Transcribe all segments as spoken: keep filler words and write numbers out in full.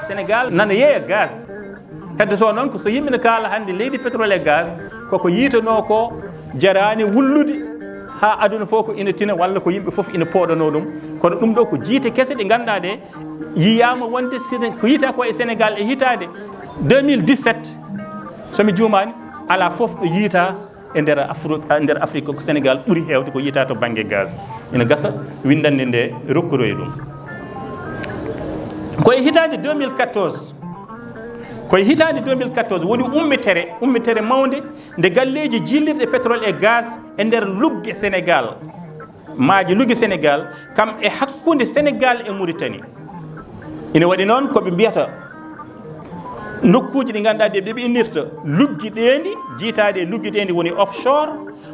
Sénégal nana yeeya gaz. Heddoto noon ko so yimɓe ne kaala hannde leydi pétrole e gaz, koko yiitanoo ko jaraani wullude haa aduna fof ko ina tina, walla ko yimɓe fof ina pooɗanoo ɗum. Kono ɗum ɗo ko jiite kese ɗe ngannduɗaa ɗe yiyaama wonde Séné-, ko yiita ko e Sénégal e hitaande deux mille dix-sept, so mi juumaani, alaa fof ɗo yiita e nder Afri-, e nder Afrique ko Sénégal ɓuri heewde ko yiita to bannge gaz. Ina gasa winndannde nde rokkoroye ɗum. Ko e hitaande deux mille quatorze, ko e hitaande deux mille quatorze woni ummitere, ummitere mawnde nde galleeji jiilirɗe pétrole e gaz e nder lugge Sénégal, maaje lugge Sénégal, kam e hakkunde Sénégal e Mauritanie. Ina waɗi noon ko ɓe mbiyata nokkuuji ɗi ngannduɗaa ɗi ɓe innirta luggiɗeendi, jiitaandi e luggiɗeendi woni offshore,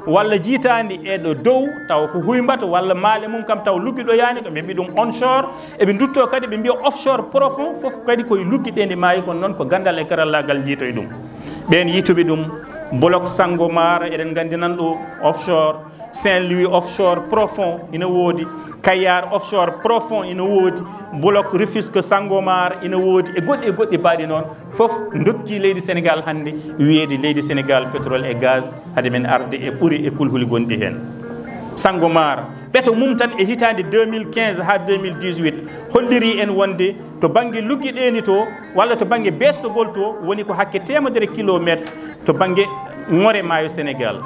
walla jiitaandi e ɗo dow taw ko huymbato, walla maale mum kam taw luggiɗoyaani, ko ɓe mbiya ɗum onshore. Eɓe ndutto kadi ɓe mbiya offshore profond, fof kadi koye luggiɗeendi maayi, kono noon ko ganndal e karallaagal njiitoyi ɗum. Ɓeen yiituɓe ɗum, bloc Sangomar, eɗen nganndi nan ɗo offshore, Saint-Louis offshore profond ina woodi, Kayar offshore profond ina woodi, bloc Rufisque Sangomar ina woodi, e goɗɗi e goɗɗi baaɗi noon. Fof ndokki leydi Sénégal hannde wiyeede leydi Sénégal pétrole et gaz, hade men arde e ɓuri e kulhuli gonɗi heen. Sangomar, ɓeto mum tan e hitaande deux mille quinze haa deux mille dix-huit holliri en wonde to bannge luggiɗeendi to, walla to bannge beestogol to, woni ko hakke teemedere kilomeetre to bannge ŋore maayo Sénégal.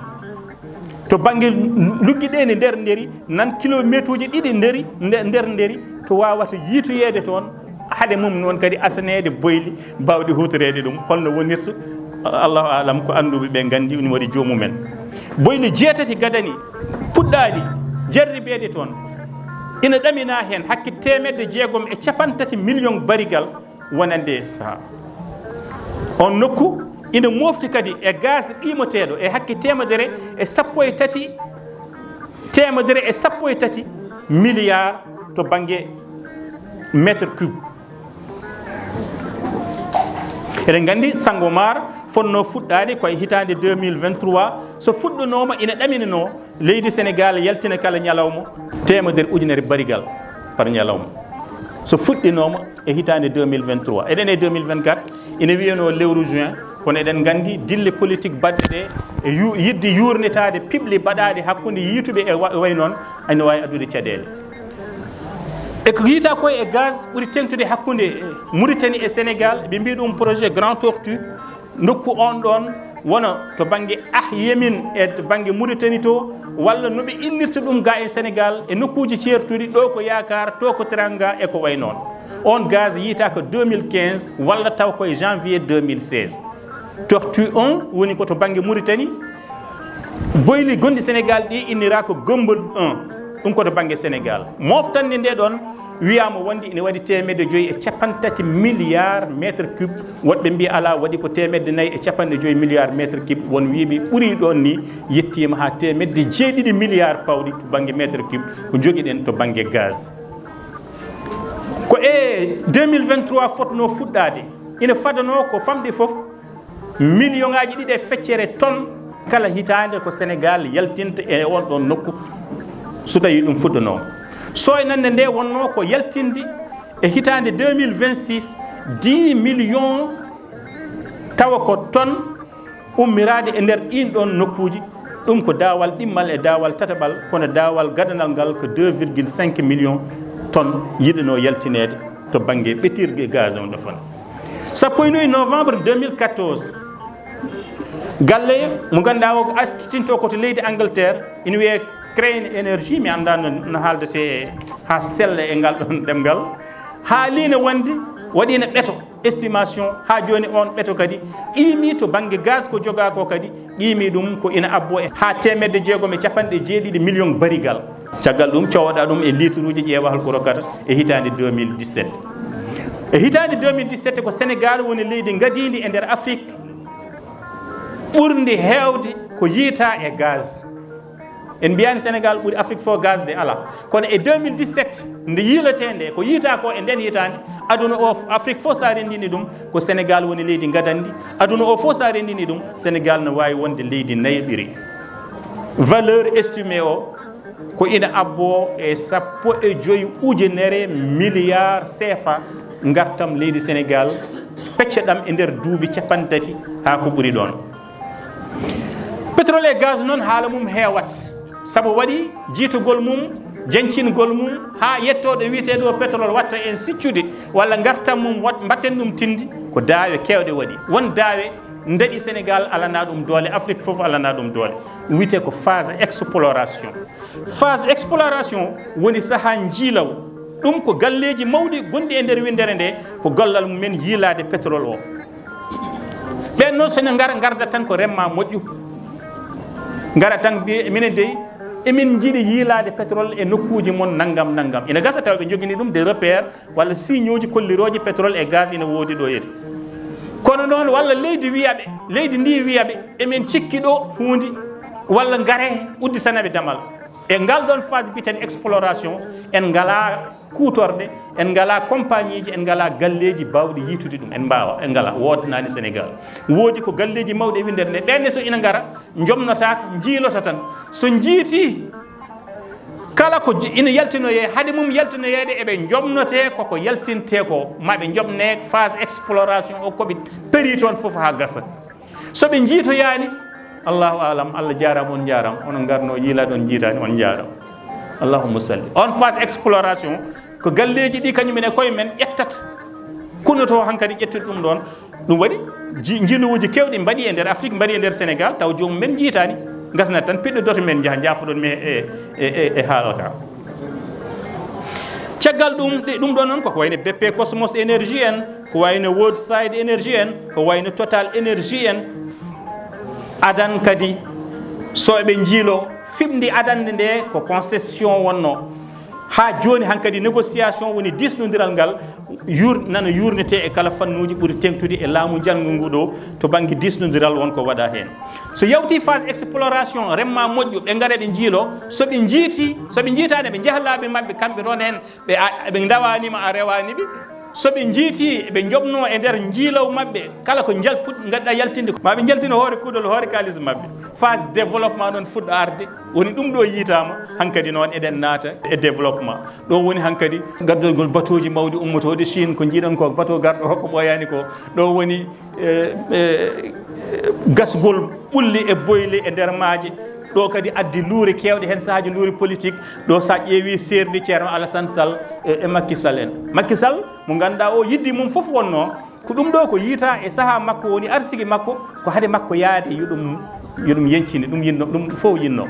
To bannge luggiɗeendi nder nderi, nan kilomeetuuji ɗiɗi nderi, nde-, nder nderi, to waawata yiitoyeede toon, hade mum noon kadi asaneede boyli baawɗi huutoreede ɗum. Holno wonirta? Allahu aalam, ko annduɓe ɓe nganndi, ina waɗi joomumen. Boyli jeetati gadani puɗɗaaɗi jarribeede toon, ina ɗaminaa heen hakke teemedde jeegom e cappanɗe tati million barigal wonande e sahaa. On nokku ina mofti kadi e gaz qiimoteeɗo e hakke teemedere e sappo e tati, teemedere e sappo e tati milliard to bannge mètre cube. Eɗen nganndi Sangomar fotnoo fuɗɗaade ko e hitaande deux mille vingt-trois, so fuɗɗunooma ina ɗaminanoo leydi Sénégal yaltina kala ñalawma teemedere ujunere barigal par ñalawma. So fuɗɗinooma e hitaande deux mille vingt-trois, eɗen e deux mille vingt-quatre, ina wiyanoo lewru juin, kono eɗen nganndi dille politique baɗɗe ɗe e yu-, yiɗde yuurnitaade piɓli baɗaaɗe hakkunde yiituɓe e wa-, way noon, ina waawi addude caɗeele. E ko yiita ko e gaz ɓuri teeŋtude hakkunde Mauritanie e Sénégal, ɓe mbiya ɗum projet Grand Tortue, nokku on ɗon wona to bannge Ah Yémine e to bannge Mauritanie to, walla no ɓe innirta ɗum ga e Sénégal e nokkuuji ceertuɗi, ɗo ko Yaakaar, to ko Teranga e ko way noon. On gaz yiita ko deux mille quinze walla taw ko e janvier deux mille seize. Tortue un woni ko to bannge Mauritanie, boyli gonɗi Sénégal ɗi innira ko Gombol un, ɗum ko to bannge Sénégal. Moftande nde ɗon wiyaama wonde ina waɗi teemedde joyi e cappanɗe tati milliard mètre cube, woɗɓe mbiya alaa, waɗi ko teemedde nayi e cappanɗe joyi milliard mètre cube, won wiiɓe ɓuri ɗon ni, yettiima haa teemedde jeeɗiɗi milliard pawɗi to bannge mètre cube ko njogiɗen to bannge gaz. Ko e deux mille vingt-trois fotnoo fuɗɗaade, ina fadanoo ko famɗi fof million ngaaji ɗiɗi e feccere tonne kala hitaande ko Sénégal yaltinta e on ɗon nokku, so tawii ɗum fuɗɗanooma. Sooynannde nde wonnoo ko yaltinde e hitaande deux mille vingt-six dix millions, tawa ko tonne ummiraade e nder ɗiin ɗoon nokkuuji. Ɗum ko daawal ɗimmal e daawal tataɓal, kono daawal gadanal ngal ko deux virgule cinq millions tonnes yiɗanoo yaltineede to bannge ɓetirge gaz on ɗo fon. Sappo e nayi novembre deux mille quatorze, galle mo ngannduɗaa o askitintoo ko to leydi Angleterre, ina wiyee Crane Energy, mi anndaa no, no haaldetee haa sella e ngal ɗoon ɗemngal, haaliino wonde waɗiino ɓeto, estimation, haa jooni on ɓeto kadi qiimii to bannge gaz ko jogaa ko kadi qiimii ɗum ko ina abboo e haa teemedde jeegom e cappanɗe jeeɗiɗi million barigal. Caggal ɗum cowoɗaa ɗum e liituruuji, ƴeewa hol ko rokkata e hitaande deux mille dix-sept. E hitaande deux mille dix-sept ko Sénégal woni leydi ngadiindi e nder Afrique ɓurndi heewde ko yiita e gaz. En mbiyaani Sénégal ɓuri Afrique fof gaz de, alaa. Kono e deux mille dix-sept nde yiiletee nde, ko yiita ko e nden hitaande, aduna o, Afrique fof so a renndini ɗum, ko Sénégal woni leydi ngadanndi. Aduna o fof so a renndini ɗum, Sénégal no waawi wonde leydi nayaɓiri. Valeur estimée o ko ina abboo e sappo e joyi ujunere milliard C F A ngartam leydi Sénégal pecce ɗam e nder duuɓi capanɗe tati haa ko ɓuri ɗoon. Pétrole et gaz noon, haala mum heewat, sabu waɗi jiitugol mum, jancingol mum, haa yettoo ɗo wiyetee ɗo pétrole watta en siccude, walla ngartam mum wat-, mbatten ɗum tindi, ko daawe keewɗe waɗi. Won daawe ndaɗi Sénégal, alana ɗum doole, Afrique fof alana ɗum doole. Ɗum wiyetee ko phase exploration. Phase exploration woni sahaa njiilaw. Ɗum ko galleeji mawɗi gonɗi e nder winndere nde, ko gollal mumen yiilaade pétrole o. Ɓeen noon, so ne ngara, ngarda tan ko remma moƴƴu. Ngara tan mbiya, "Minen dey, emin njiɗi yiilaade pétrole e nokkuuji mon nanngam, nanngam." Ina gasa tawa ɓe njogini ɗum des repères walla signaux ji kollirooji pétrole et gaz ina woodi ɗo yeeto. Kono noon, walla leydi wiya ɓe, leydi ndi wiya ɓe, "Emin cikki ɗo huunde," walla ngare udditana ɓe damal. E ngal ɗoon phase mbiten exploration, en ngalaa kuutorɗe, en ngalaa compagnieji, en ngalaa galleeji baawɗi yiitude ɗum. En mbaawa, en ngalaa, woodanaani Sénégal. Woodi ko galleeji mawɗi e winndere nde, ɓeen ne so ina ngara, njomnotaako, njiilota tan. So njiitii kala ko ji-, ina yaltinoyee, hade mum yaltinoyeede, eɓe njomnotee koko yaltintee ko, ma ɓe njomne phase exploration o, ko ɓe perii toon fof haa gasa. So ɓe njiitoyaani, Allahu alam, Allah jaaraama, on njaaraama, onon ngarno yiilaade, on njiitaani, on njaaraama. Allahumma salli. On phase exploration, ko galleeji ɗi kañum en e koye men ƴettata. Kono to hankadi ƴettude ɗum ɗoon, ɗum waɗi ji-, njiiluuji keewɗi mbaɗi e nder Afrique, mbaɗi e nder Sénégal, taw joomum men njiitaani. Ngasnat tan piɗɗo doto men njaha, njaafoɗon men e, e, e, e haala ka. Caggal ɗum, ɗe-, ɗum ɗoon noon koko wayno B P Cosmos Energy en, ko wayno Woodside Energy en, ko wayno Total Energy en. Adan kadi, so eɓe njiilo, fiɓndi adannde nde ko concession wonno. Haa jooni hankadi négociation woni diisnondiral ngal, yuur-, nana yuurnetee e kala fannuuji ɓuri teeŋtude e laamu njanngu ngu ɗo, to bannge diisnondiral won ko waɗa heen. So yawti phase exploration, remma moƴƴo, ɓe ngara ɓe njiilo, so ɓe njiiti, so ɓe njiitaani, ɓe njaha laabi maɓɓe, kamɓe toon heen, ɓe a-, ɓe ndawaani ma a rewaani ɓe. So ɓe njiiti, ɓe njoɓno e nder njiilaw maɓɓe, kala ko njal-, put-, ngadda yaltinde, ma ɓe njaltina hoore kuuɗol, hoore kaalis maɓɓe. Phase développement noon fuɗɗo arde, woni ɗum ɗo yiitaama, hankadi noon eɗen naata e développement. Ɗo woni hankadi gaddagol batooji mawɗi ummotooɗi Chine, ko njiiɗon ko bateau garɗo hokko ɓooyaani ko. Ɗo woni, e, e, gasgol ɓulli e boyli e nder maaje. Ɗo kadi addi luure keewɗe, heen sahaaji luure politique. Ɗo so a ƴeewi seerndi Ceerno Alassane Sall e, e Macky Sall en. Macky Sall mo ngannduɗaa o yidde mum fof wonno ko ɗum ɗo ko yiita e sahaa makko woni arsigi makko, ko hade makko yaade yo ɗum, yo ɗum yeñcine, ɗum yinno, ɗum fof yinno.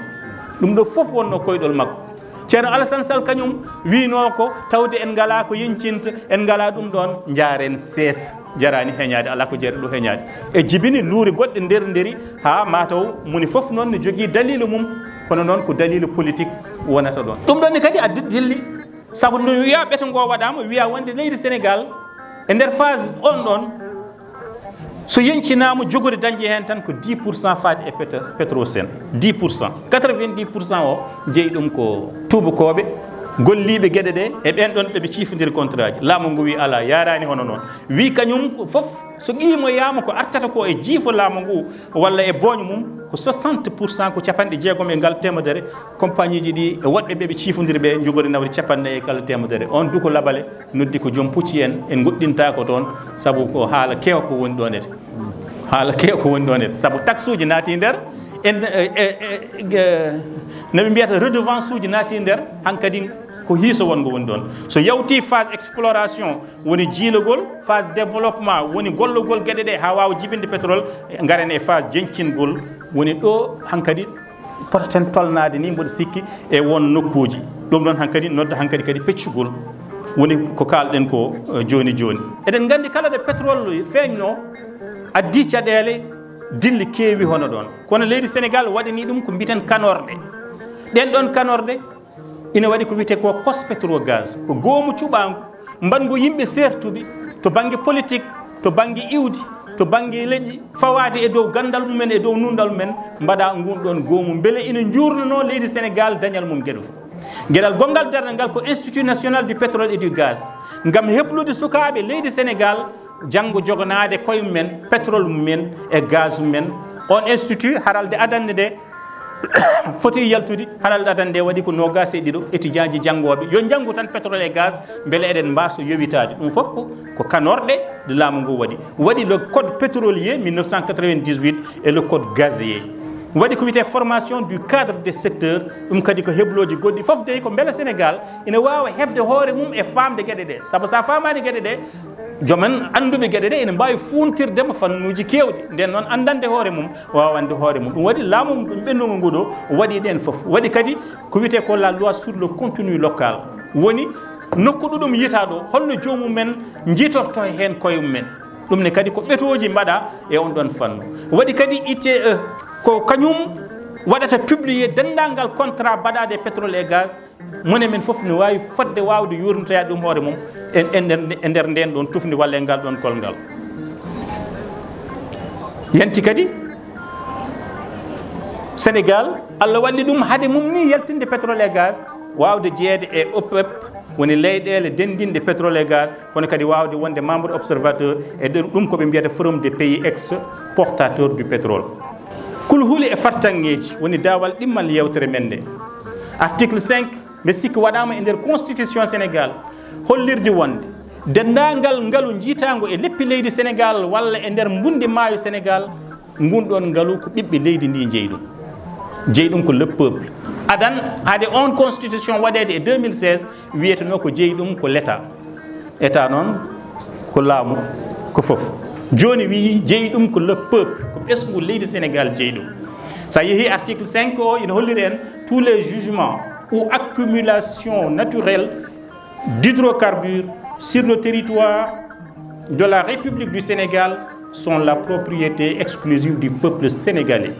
Ɗum ɗo fof wonno koyɗol makko. Ceerno Alassane Sall kañum wiino ko tawde en ngalaa ko yeñcinta, en ngalaa ɗum ɗoon, njaaren sees. Jaraani heñaade, alaa ko jari ɗo heñaade. E jibini luure goɗɗe nder nderi, haa mataw moni fof noon ne jogii daliilu mum, kono noon ko daliilu politique wonata ɗoon. Ɗum ɗoon ne kadi addi dilli, sabu no wiya ɓeto ngo waɗaama, wiya wonde leydi Sénégal e nder phase on ɗoon, so yeñcinaama, jogori dañde heen tan ko dix pour cent faade e pétro-, Petrosen. Dix pour cent. Quatre-vingt-dix pour cent o jeyi ɗum ko tuubakooɓe, golliiɓe geɗe ɗe, e ɓeen ɗoon ɓe ɓe ciifondiri contrat ji. Laamu ngu wi alaa, yaaraani hono noon. Wi kañum fof, so qiimoyaama ko artata ko e jiifo laamu ngu walla e booño mum, ko soixante pour cent, ko capanɗe jeegom e ngal teemedere, compagnie ji ɗi e woɗɓe ɓe ɓe ciifondiri ɓe njogori nawde capanɗe nayi e kala teemedere. On duko labale noddi ko joom pucci en, en ngoɗɗintaako toon, sabu ko haala keewa ko woni ɗoon ete. Haala keewa ko woni ɗoon ete. Sabu taxe uji naati nder, en, e, e, e, e, no ɓe mbiyata redevance uji naati nder, hankadi ko hiiso wongo woni ɗoon. So yawti phase exploration, woni jiilogol, phase développement, woni gollogol geɗe ɗe haa waawa jibinde pétrole, ngaren e phase jeñcingol, woni ɗo hankadi potaten tolnaade ni, mboɗo sikki, e won nokkuuji. Ɗum ɗoon hankadi nodda hankadi kadi peccugol, woni ko kaalɗen ko, eh, jooni jooni. Eɗen nganndi kala ɗo pétrole feeñno, addi caɗeele, dilli keewi hono ɗoon. Kono leydi Sénégal waɗani ɗum ko mbiten kanorɗe. Ɗeen ɗoon kanorɗe ina waɗi ko wiyetee ko Cospetrogaz, ko goomu cuɓaangu, mbaɗngu yimɓe seertuɓe to bannge politique, to bannge iwdi, to bannge leƴƴi, fawaade e dow ganndal mumen, e dow nunɗal mumen, mbaɗa ngun ɗoon goomu, mbele ina njuurnanoo leydi Sénégal dañal mum geɗe fof. Geɗal gonngal darnde ngal ko Institut National du Pétrole et du Gaz, ngam heblude sukaaɓe leydi Sénégal, janngo joganaade koye mumen pétrole mumen e gaz mumen. On institut, haralde adannde nde, Foti yaltude, haɗal adannde waɗi ko noogaas e ɗiɗo étudiant ji janngooɓe yo njanngu tan pétrole et gaz, mbele eɗen mbaawa yowitaade. Ɗum fof ko, ko kanorɗe ɗe laamu ngu waɗi. Waɗi le code pétrolier mille neuf cent quatre-vingt-dix-huit et le code gazier. Waɗi ko wiyetee formation du cadre des secteurs, ɗum kadi ko heblooji goɗɗi fof dey ko mbele Sénégal ina waawa heɓde hoore mum e faamde geɗe ɗe. Sabu so a faamaani geɗe ɗe, joom en annduɓe geɗe ɗe ene mbaawi fuuntirde mo fannuuji keewɗi. Nden noon, anndande hoore mum, waawande hoore mum. Ɗum waɗi laamu ɓennungu ngu ɗo waɗi ɗeen fof. Waɗi kadi ko wiyetee ko la loi sur le contenu local. Woni nokku ɗo ɗum yitaa ɗo, holno joomum en njiitorto heen koye mum en. Ɗum ne kadi ko ɓetooji mbaɗa e on ɗon fannu. Waɗi kadi itte, eh, ko kañum waɗata publier denndaangal contrat baɗaaɗe e pétrole et gaz. Mone men fof ne waawi fodde waawde yuurnitoyaade ɗum hoore mum e, e nder, e nder ndeen ɗoon tufndi walla e ngal ɗoon kolngal. Yanti kadi Sénégal, Allah walli ɗum hade mum ni yaltinde pétrole et gaz, waawde jeyeede e OPEP, woni leyɗeele denndinɗe pétrole et gaz, kono kadi waawde wonde membre observateur e nder ɗum ko ɓe mbiyata Forum des pays exportateurs du pétrole. Kulhuli e fartaŋŋeeji woni daawal ɗimmal yewtere men nde. Article cinq, mbe sikki waɗaama e nder constitution Sénégal, hollirde wonde denndaangal ngalu njiitaango e leppi leydi Sénégal walla e nder mbundi maayo Sénégal, ngun ɗoon ngalu ko ɓiɓɓe leydi ndi njeyi ɗum. Jeyi ɗum ko le peuple. Adan, hade on constitution waɗeede e deux mille seize, wiyetenoo ko jeyi ɗum ko l'État. État noon ko laamu, ko fof. Jooni wiyi jeyi ɗum ko le peuple, ko ɓesngu leydi Sénégal jeyi ɗum. So a yehi article cinq o, ina holliri en tous les jugements ou accumulations naturelles d'hydrocarbures sur le territoire de la République du Sénégal sont la propriété exclusive du peuple sénégalais.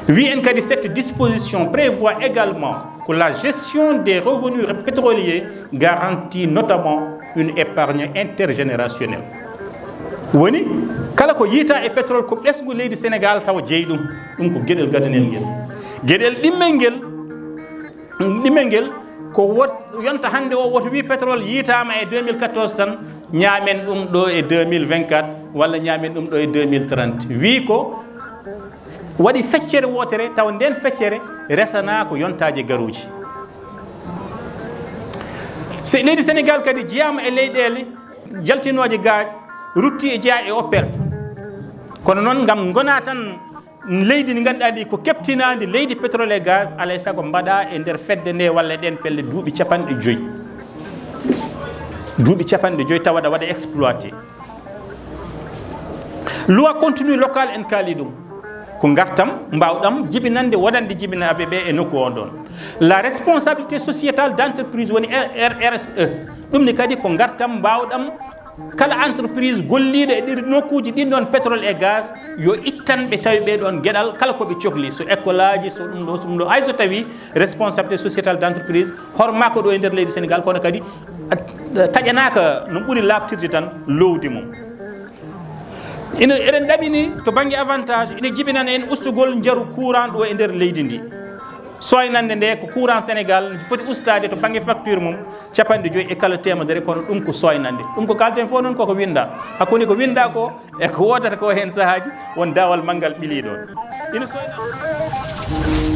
Wi en kadi, cette disposition prévoit également que la gestion des revenus pétroliers garantit notamment une épargne intergénérationnelle. Woni, kala ko yiita e pétrole ko ɓesngu leydi Sénégal tawa jeyi ɗum. Ɗum ko geɗel gadanel ngel. Geɗel ɗimmel ngel, ɗimmel ngel ko wot-, yonta hannde o woto wi pétrole yiitaama e deux mille quatorze tan, ñaamen ɗum ɗo e deux mille vingt-quatre walla ñaamen ɗum ɗo e deux mille trente. Wi ko waɗi feccere wootere, tawa nden feccere resana ko yontaaji garuuji. Se leydi Sénégal kadi jeyaama e leyɗeele jaltinooje gaz, rutti e jeyaa e OPEP. Kono noon, ngam ngona tan leydi ndi ngannduɗaa ndi ko keɓtinaandi leydi pétrole et gaz, alay sago mbaɗa e nder fedde nde walla e ɗeen pelle duuɓi capanɗe joyi. Duuɓi capanɗe joyi tawa aɗa waɗa exploité. Loi contenu local en kaali ɗum. Ko ngartam mbaawɗam jibinande wonande jibinaaɓe ɓe e nokku on ɗon. La responsabilité sociétale d'entreprise woni R R S E. Ɗum ni kadi ko ngartam mbaawɗam kala entreprise golliiɗo e ɗi nokkuuji ɗin ɗon pétrole et gaz yo ittan ɓe tawi ɓe ɗon geɗal kala ko ɓe cohli, so école aji, so ɗum ɗo, so ɗum ɗo. Hay so tawi responsabilité sociétale d'entreprise hormaaka ɗo e nder leydi Sénégal, kono kadi a, a, taƴanaaka no ɓuri laaɓtirde tan lowdi mum. Ina, eɗen ɗaɓɓini to bannge avantage, ina jibinana en ustugol njaru courant ɗo e nder leydi ndi. Sooynande nde ko courant Sénégal foti ustaade to bannge facture mum, capanɗe joyi e kala teemedere, kono ɗum ko sooynande. Ɗum ko kalten fof noon koko winda. Hakkunde ko winda ko e ko wodata ko heen sahaaji, won daawal manngal ɓilii ɗoon. Ina sooynande.